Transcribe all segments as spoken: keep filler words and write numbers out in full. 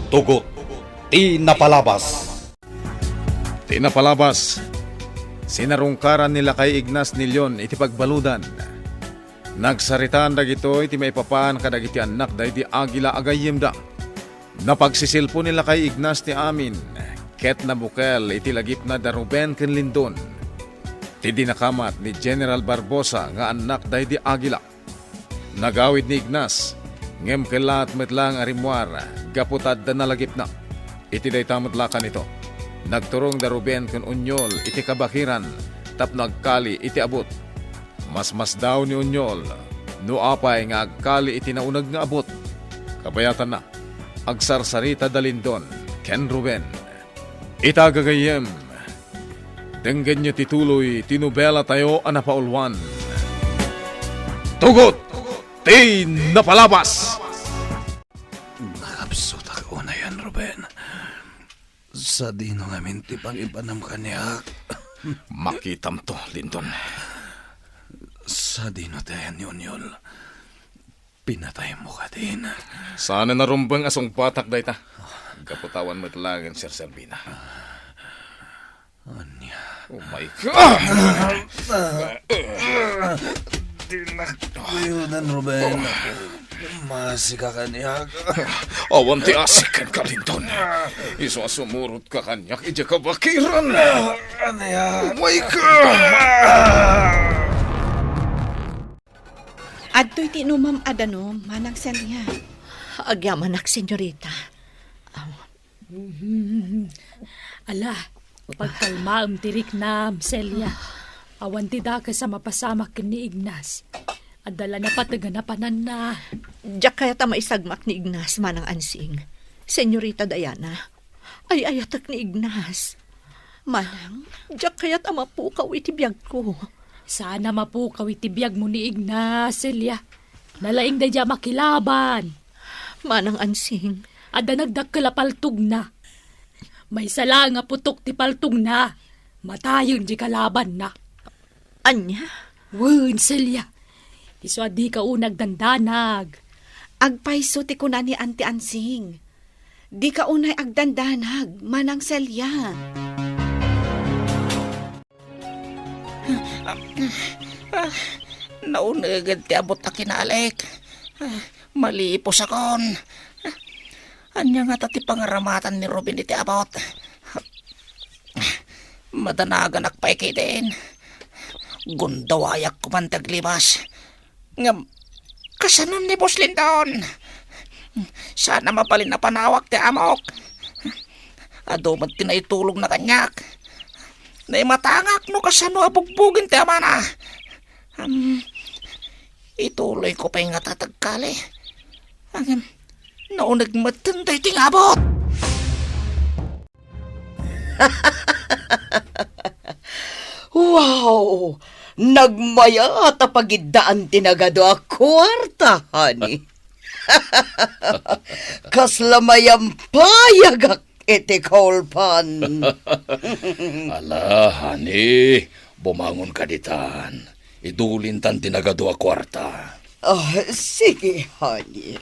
Tugot ti napalabas. Ti napalabas, sinarungkaran ni Lakay Ignas ni Leon iti pagbaludan. Nagsaritaan dagitoy ti maipapan kadagiti annak daydi Aguila a gayyemda. Napagsisilpo ni Lakay Ignas ti amin, ket nabukel iti lagipna da Ruben ken Lindon, ti dinakamat ni General Barbosa nga annak daydi Aguila. Nagawid ni Ignas, ngem kellaat met laeng a rimmuar gapu ta adda nalagipna. Iti dayta met la kanito, nagturong da Ruben ken Onyol iti kabakiran tapno agkali iti abut. Masmasdaaw ni Onyol no apay nga agkali iti nauneg nga abut. Kabayatanna, agsarsarita da Lindon ken Ruben. Ita gagayyem, denggenyo ti tuloy ti nobelatayo a napauluan. Tugot ti napalabas! Nakabsutak unayen, Ruben. Sadino ngamin ti pangibanam kaniak? Makitamto, Lindon. Sadino ti ayan ni Onyol? Pinataymo kadin. Saan a narumbeng a sungbatak dayta. Gapu ta awan met laeng serserbina. Ania? Oh my God! Dinak kuyonan, Ruben. Masika kaniak. Awan ti asik kenka, Lindon. Isu a sumurot ka kaniak idiay kabakiran. Ania? Oh my God! Adtoy ti inumam a danum, Manang Celia. Agyamanak, senyorita. Aw. Mhm. Ala, pagkalmaem ti riknam, Celia. Awan ti dakes a mapasamak ken ni Ignas. Adda la napateg a napananna. Diak kayat a maisagmak ni Ignas, Manang Ansing. Senyorita Diana, ay-ayatek ni Ignas. Manang, diak kayat a mapukaw iti biagko. Saan a mapukaw iti biagmo ni Ignas, Celia. Nalaing daydiay a makilaban. Manang Ansing. Adda nagdakkel a paltogna. Maysa laeng a putok ti paltogna. Matayen diay kalabanna. Ania? Wen, Celia. Isu a dika unay agdandanag. Agpayso ti kuna ni Auntie Ansing. Dika unay agdandanag, Manang Celia. Ah, nauneged ti abut a kinalik. Ah, malipusakon. Ania ngata ti pangaramatan ni Ruben iti abut? Madanaganak pay ketdin. Gundawayak koman ti aglibas. Ngem, kasano ni Boss Lindon? Saan a mabalin a panawak ti amok. Adu met ti naitulogna kaniak. Naimatangak no kasano a bugbugen ti amana. Am, ituloyko pay ngata ti agkali. Ngem, nauneg metten daytoy nga abut. Wow! Nagmayat a pagiddaan ti nagadu a kuarta, honey. Kasla mayampayagak iti kaulpan. Ala, honey, bumangonka ditan. Idulintan ti nagadu a kuarta. Ah, sige, honey.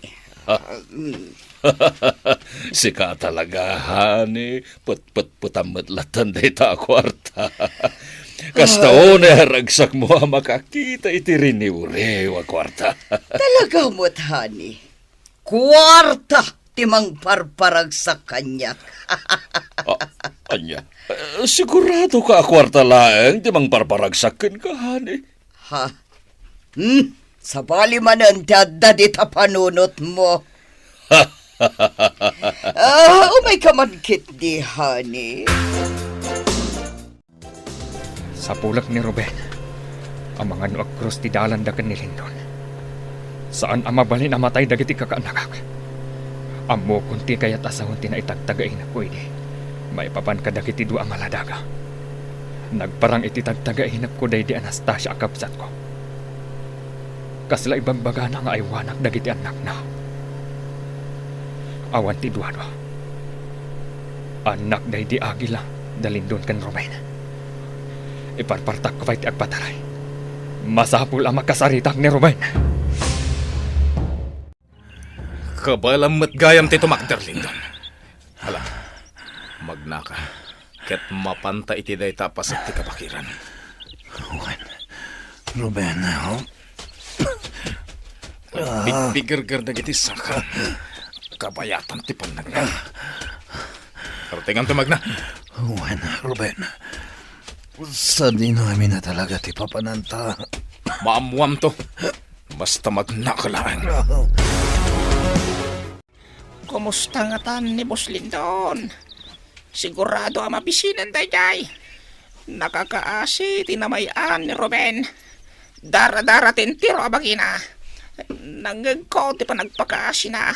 Sika talaga, honey. Petpetpetam met latta dayta a kuarta. Kasta unay a ragsakmo a makakita iti riniwriw a kuarta. Talaga met, honey. Kuarta ti mangparparagsak kaniak. Ah, ania? Eh, siguradoka a kuarta laeng ti mangparparagsak kenka, honey? Ha? Hmm, sabali manen ti adda dita panunotmo. Ah, umayka man ketdi, honey. Sapulek ni Ruben, amangan no agkrus ti dalanda ken ni Lindon. Saan a mabalin a matay dagiti kakaannakak. Ammokon ti kayat a sawen ti naitagtagainakko idi maipapan kadagiti dua a maladaga. Nagparang iti tagtagainakko daydi Anastasia a kabsatko. Kasla ibagbagana nga aywanak dagiti annakna. Awan ti duadua. Annak daydi Aguila, da Lindon ken Ruben. Iparpartakko pay ti agpataray. Masapul a makasaritak ni Ruben. Kabaelam met gayam ti tumakder, Lindon. Ala, magnaka, ket mapanta iti dayta a paset ti kabakiran. Wen, Ruben, oh. Bigbigerger dagiti saka. Kabayatan ti pannagna. Kartenganto, magna. Wen, Ruben. Sadino amin a talaga ti papananta? Maammoamto. Basta magnaka laeng. Kumusta ngatan ni Boss Lindon? Sigurado a mabisinen daydiay. Nakakaasi ti namay-an ni Ruben. Dara-dara ti entero a bagina. Nangngegko ti panagpakaasina.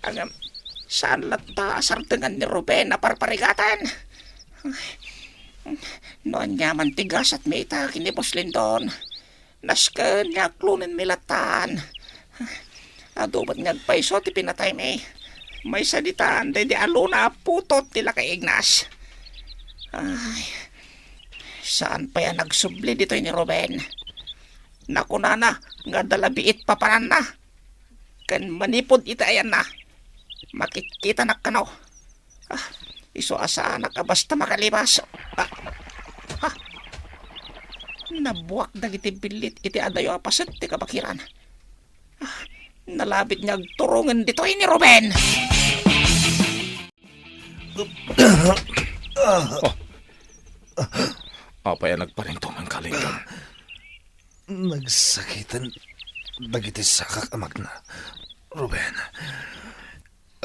Ngem, saan latta a sardengan ni Ruben a parparigaten? No aniaman ti gasatmi ita ken ni Boss Lindon, nasken nga aklonenmi lattan. Adu met nga agpayso ti pinataymi. Maysa ditan daydi a luna a putot ti lakay Ignas. Ay, saan pay a nagsubli ditoy ni Ruben. Nakunana nga adda la biit papananna. Ken manipud iti ayanna, makitkitanak kano. Ah, isu a saanak a basta makalibas. Ah, ha? Nabuak dagiti billit iti adayo a paset ti kabakiran. Ah, nalabit nga agturongen ditoy ni Ruben. Oh. Apay a nagparintumeng ka, Lindon? Nagsakiten dagiti sakak a magna, Ruben.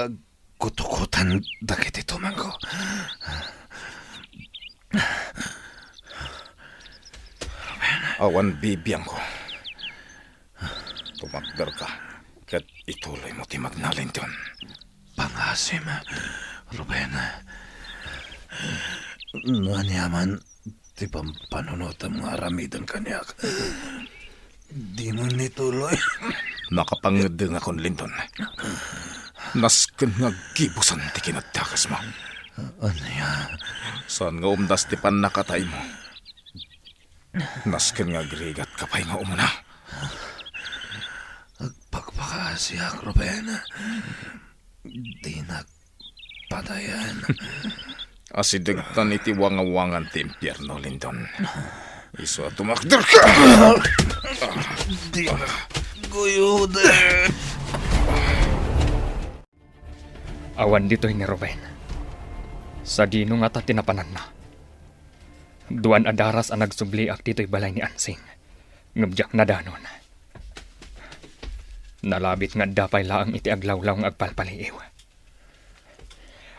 Agkutukotan dagiti tumangko. Awan bibiangko. Tumakderka, ket ituloymo ti magna, Lindon. Pangasim, Ruben. No aniaman ti pampanunotem nga aramidem kaniak, dimo ituloy. Nakapangeddengakon, Lindon. Nasken nga aggibusan ti kinadakesmo. Ania? Saan nga umdas ti pannakataymo. Nasken nga agrigatka pay nga umuna. Agpakpakaasiak, Ruben. Dinak patayen. Asidegtan iti wangawangan ti impierno, Lindon. Isu a tumakderka! Dinak guyoden. Awan ditoy ni Ruben. Sadino ngata ti napananna? Duan a daras a nagsubliak ditoy balay ni Ansing, ngem diak nadanon. Nalabit nga adda pay laeng iti aglawlaw nga agpalpaliiw.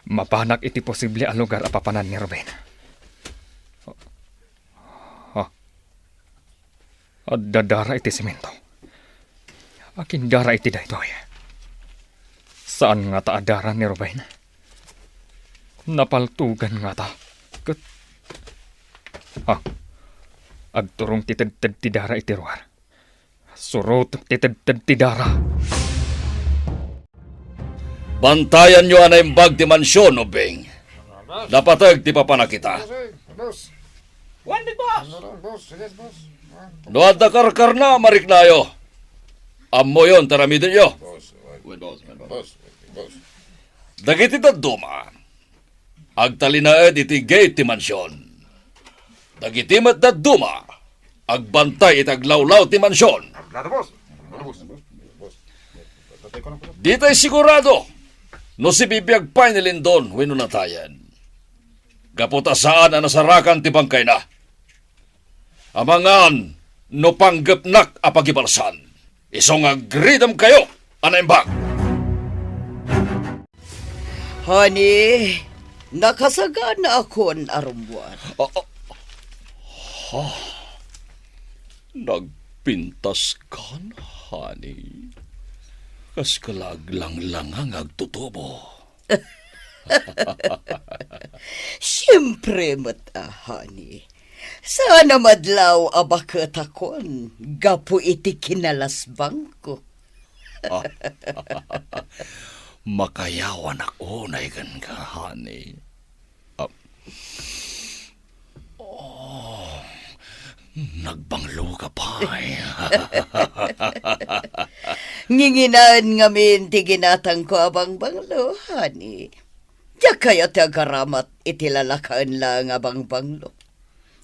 Mapanak iti posible a lugar a papanan ni Ruben. Ha? Adda dara iti semento. Akin dara iti daytoy? Saan ngata a dara ni Ruben? Napaltugan ngata. Ket, ha? Agturong ti tedted ti dara iti ruar. Surot ti tedted ti dara. Bantayanyo a naimbag ti mansion, Ubing. Napateg ti papanakita. Wen, Big Boss. No adda karkarna, mariknayo. Ammoyon ti aramidenyo. Dagiti dadduma, agtalinaed iti gate ti mansion. Dagiti met dadduma, agbantay iti aglawlaw ti mansion. Ditay sigurado no sibibiag pay ni Lindon wenno natayen. Gapu ta saan a nasarakan ti bangkayna. Amangan no panggepnak a pagibalsan, isu nga agridemkayo a naimbag. Honey, nakasaganaakon a rummuar. Ah, ah, ha? Nagpintaskan, honey? Kaska la aglanglanga nga agtutubo. Siempre met a, honey. Saan a madlaw a baketakon gapu iti kinalasbangko. Makayawanak unay kenka, honey. Ah. Oh, nagbanglo ka pay. Nginginaen ngamin ti ginatangko a bangbanglo, honey. Diak kayat ti agaramat iti lalakaen laeng a bangbanglo.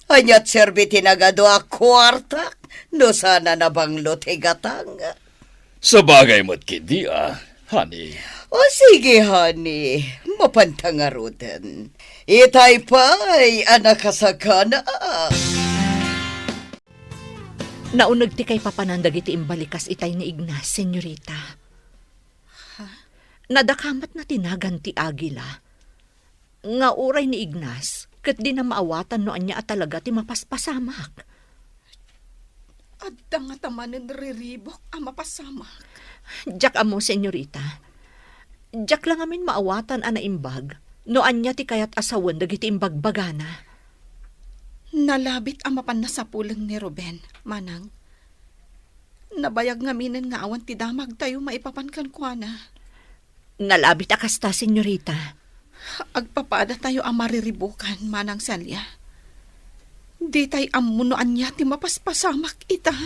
Ania ti serbi ti nagadu a kuarta no saan a nabanglo ti gatang? Sabagay met ketdi a, honey. O sige, honey, mapanta ngaruden. Itay pay a nakasakana. Nauneg ti kaipapanan dagiti imbalikas itay ni Ignas, senyorita. Ha? Nadakamat na ti nagan ti agila. Nga uray ni Ignas, ket dina maawatan no ania a talaga ti mapaspasamak. Adda ngata manen riribuk a mapasamak. Diak ammo, senyorita. Diak la ngamin maawatan a naimbag no ania ti kayat a sawen dagiti imbagbagana. Nalabit a mapan nasapulen ni Ruben, manang. Nabayag ngaminen nga awan ti damagtayo maipapan kenkuana. Nalabit a kasta, senyorita. Agpapadatayo a mariribukan, Manang Celia. Ditay ammo no ania ti mapaspasamak ita.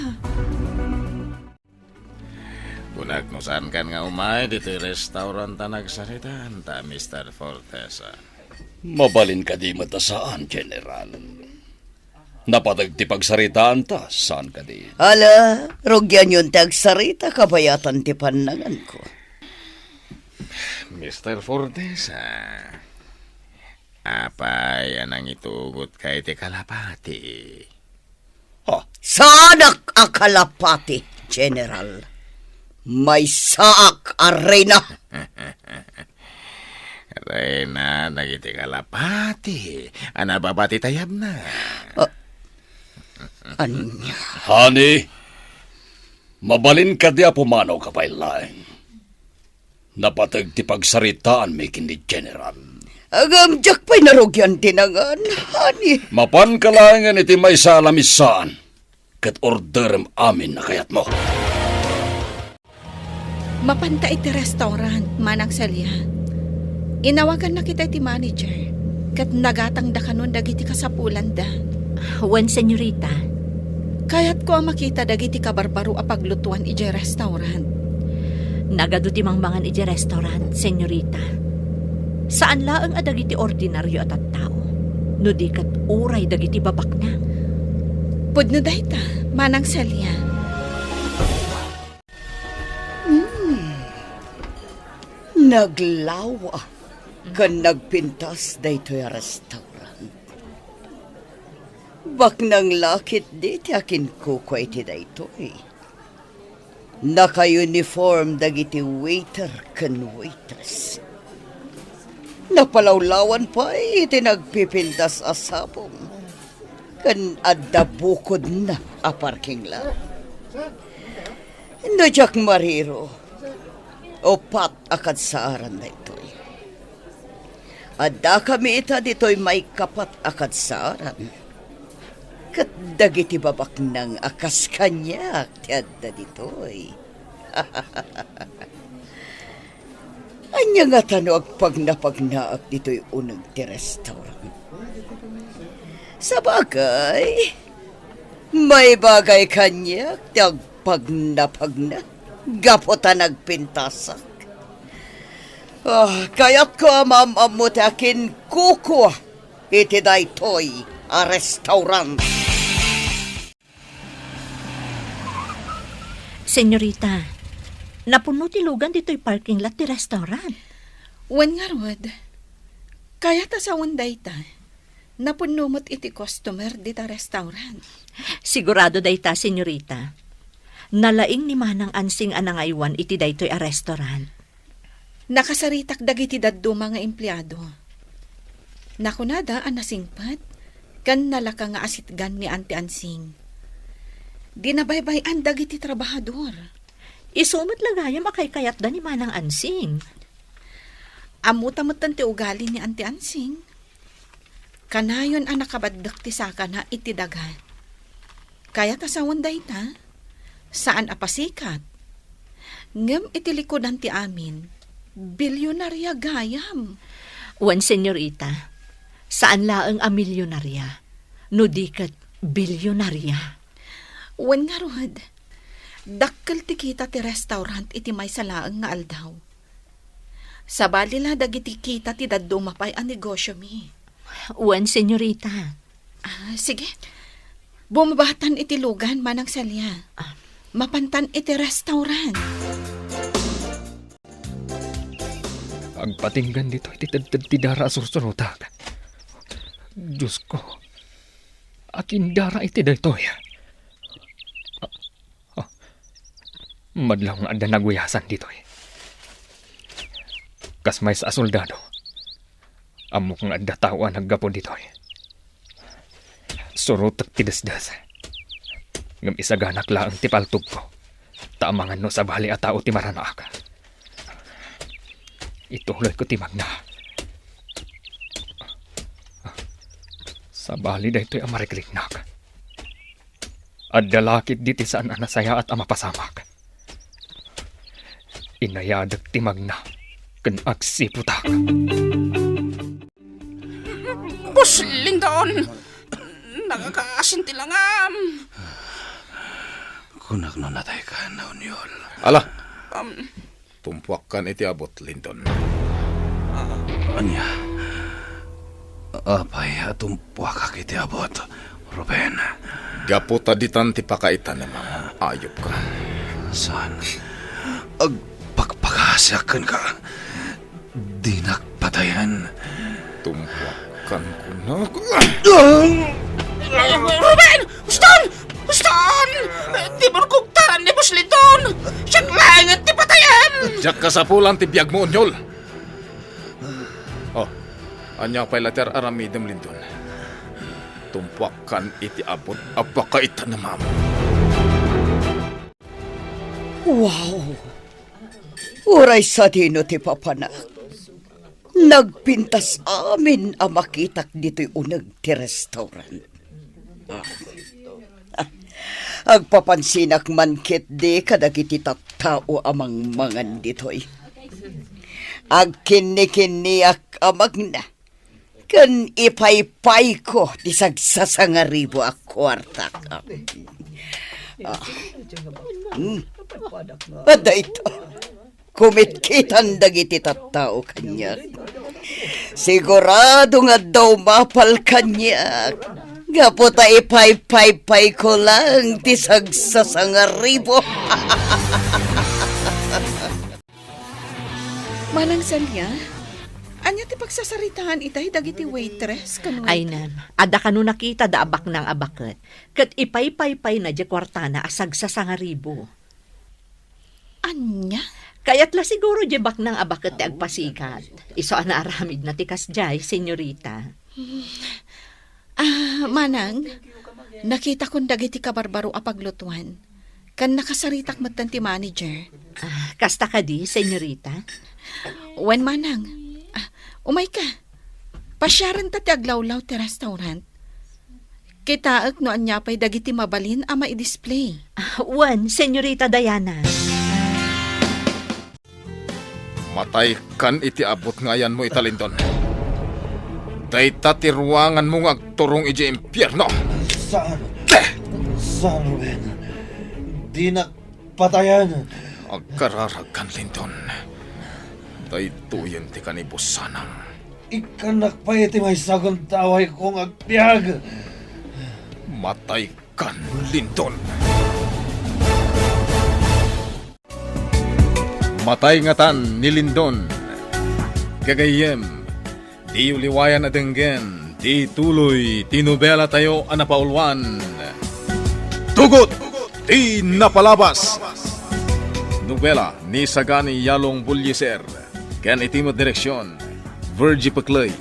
Kunak no saankan nga umay ditoy restaurant a nagsaritaan ta, Mister Fortesa. Mabalin kadi met a saan, General? Napateg ti pagsaritaanta, saan kadi? Ala, rugianyon ti agsarita kabayatan ti pannanganko. Mister Fortesa, apay a nangitugotka iti kalapati? Ha? Saanak a kalapati, General. Maysaak a reyna. Reyna dagiti kalapati a nababa ti tayabna. Ah, ania? Honey, mabalin kadi a pumanaw ka pay laeng. Napateg ti pagsaritaanmi ken ni General. Ngem diak pay narugian ti nangan, honey. Mapanka laengen iti maysa a lamisaan, ket orderem amin a kayatmo. Mapanta iti restaurant, Manang Celia. Inawagannak itay ti manager, ket nagatangda kanon dagiti kasapulanda. Wen, senyorita. Kayatko a makita dagiti kabarbaro a paglutuan idiay restaurant. Nagadu ti mangmangan idiay restaurant, senyorita. Saan laeng a dagiti ordinario a tattao, no di ket uray dagiti babaknang. Pudno dayta, Manang Celia. Hmm. Naglawa ken nagpintas daytoy a restaurant. Baknang la ketdi ti akinkukua iti daytoy. Naka-uniform dagiti waiter ken waitress. Napalawlawan pay iti nagpipintas a sabong ken adda bukodna a parking lot. No diak mariro, upat a kadsaaran daytoy. Addakami ita ditoy maikapat a kadsaaran. Ket dagiti babaknang a kas kaniak ti adda ditoy. Ania ngata no agpagnapagnaak ditoy uneg ti restaurant? Sabagay, maibagay kaniak ti agpagnapagna gapu ta nagpintasak. Ah, kayatko a maam-ammo ti akinkukua iti daytoy a restaurant. Senyorita, napunno ti lugan ditoy parking lot ti restaurant. Wen ngarud, kayat a sawen dayta. Napunno met iti customer dita restaurant. Sigurado dayta, senyorita. Nalaing ni Manang Ansing a nangaywan iti daytoy a restaurant. Nakasaritak dagiti dadduma nga empleado. Nakunada a nasingpet ken nalaka nga asitgan ni Auntie Ansing. Di nabaybay-an dagiti trabahador. Isu met la gayam a kaykayatda ni Manang Ansing. Ammota metten ti ugali ni Auntie Ansing. Kanayon a nakabaddek ti sakana iti daga. Kayat a sawen dayta, saan a pasikat. Ngem iti likudan ti amin, bilyonaria gayam. Wen, senyorita, saan laeng a milyonaria, no di ket bilyonaria. Wen ngarud, dakkel ti kita ti restaurant iti maysa laeng nga aldaw. Sabali la dagiti kita ti dadduma pay a negosyomi. Wen, senyorita. Ah, sige. Bumabatan iti lugan, Manang Celia. Ah. Mapantan iti restaurant. Agpatinggan ditoy ti tedted ti dara a sursurotak. Diosko, akin dara iti daytoy? Ah, ah, madlaw nga adda naguyasan ditoy. Kas maysa a soldado, ammok nga adda tao a naggapu ditoy. Surotek ti desdes. Ngem isaganak laeng ti paltogko. Ta amangan no sabali a tao ti maranaak. Ituloyko ti magna. Sabali daytoy a marikriknak. Adda lakit diti saan a nasayaat a mapasamak. Inayadek ti magna ken agsiputak. Boss Lindon! Nakakaasin ti langam! Kunak no nataykan, Onyol. Ala! Um, Tumpuakkan iti abut, Lindon. Ania? Apay a tumpuakak iti abut, Ruben? Gapu ta ditan ti pakaitanemam, ayupka. Saan? Agpakpakasiak kenka. Dinak patayen. Tumpuakkan kunak. Ruben! Huston! Huston! Ti burgogtaran ni Boss Lindon! Siak laengen ti patayen! Diak kasapulan ti biagmo, Onyol. Oh, ania pay la ti ar-aramidem, Lindon? Tumpuakkan iti abut a pakaitanemam. Wow! Uray sadino ti papanak. Nagpintas amin a makitak ditoy uneg ti restaurant. Ah. Agpapansinak man ketdi kadagiti tattao a mangmangan ditoy. Agkinnikinniak a magna. Ken ipaypayko ti sagsasangaribu a kuartak. Ah. Hmm. Adda ita. Kumitkitan dagiti tattao kaniak. Sigurado nga adda umapal kaniak. Gapu ta ipaypaypayko lang ti sagsasangaribu. Manang Celia, ania ti pagsasaritaan itay dagiti waitress ken waiter? Ay, nem, adda kano nakitada a baknang a baket, ket ipaypaypayna diay kuartana a sagsasangaribu. Ania? Kayat la siguro diay baknang a baket ti agpasikat. Isu a naaramidna ti kasdiay, senyorita. Ah, manang, nakitakon dagiti kabarbaro a paglutuan. Ken nakasaritak metten ti manager. Ah, kasta kadi, senyorita? Wen, manang. Ah, umayka. Pasiarenta ti aglawlaw ti restaurant. Kitaek no ania pay dagiti mabalin a maidisplay. Ah, wen, senyorita Diana. Mataykan iti abut nga ayanmo ita, Lindon. Dayta ti ruanganmo nga agturong idiay impierno. Saan? Saan, Ruben? Dinak patayen. Agkararagkan, Lindon. Daytoyen ti kanibusanam. Ikkannak pay iti maysa a gundawayko nga agbiag. Mataykan, Lindon. Matay ngatan ni Lindon. Gagayyem, diyo liwayan a denggen ti tuloy ti nobelatayo a napauluan, Tugot ti Napalabas. Nobela ni Sagani Yalong Bullieser ken iti met direksion, Virgie Pecley.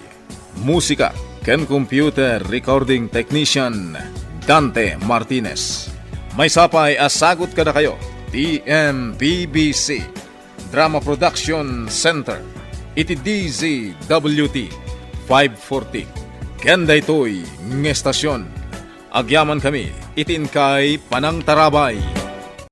Musika ken computer recording technician, Dante Martinez. Maysa pay a sagut kadakayo ti M P B C Drama Production Center iti D Z W T five forty. Ken daytoy nga estasion, agyamankami iti inkay panangtarabay.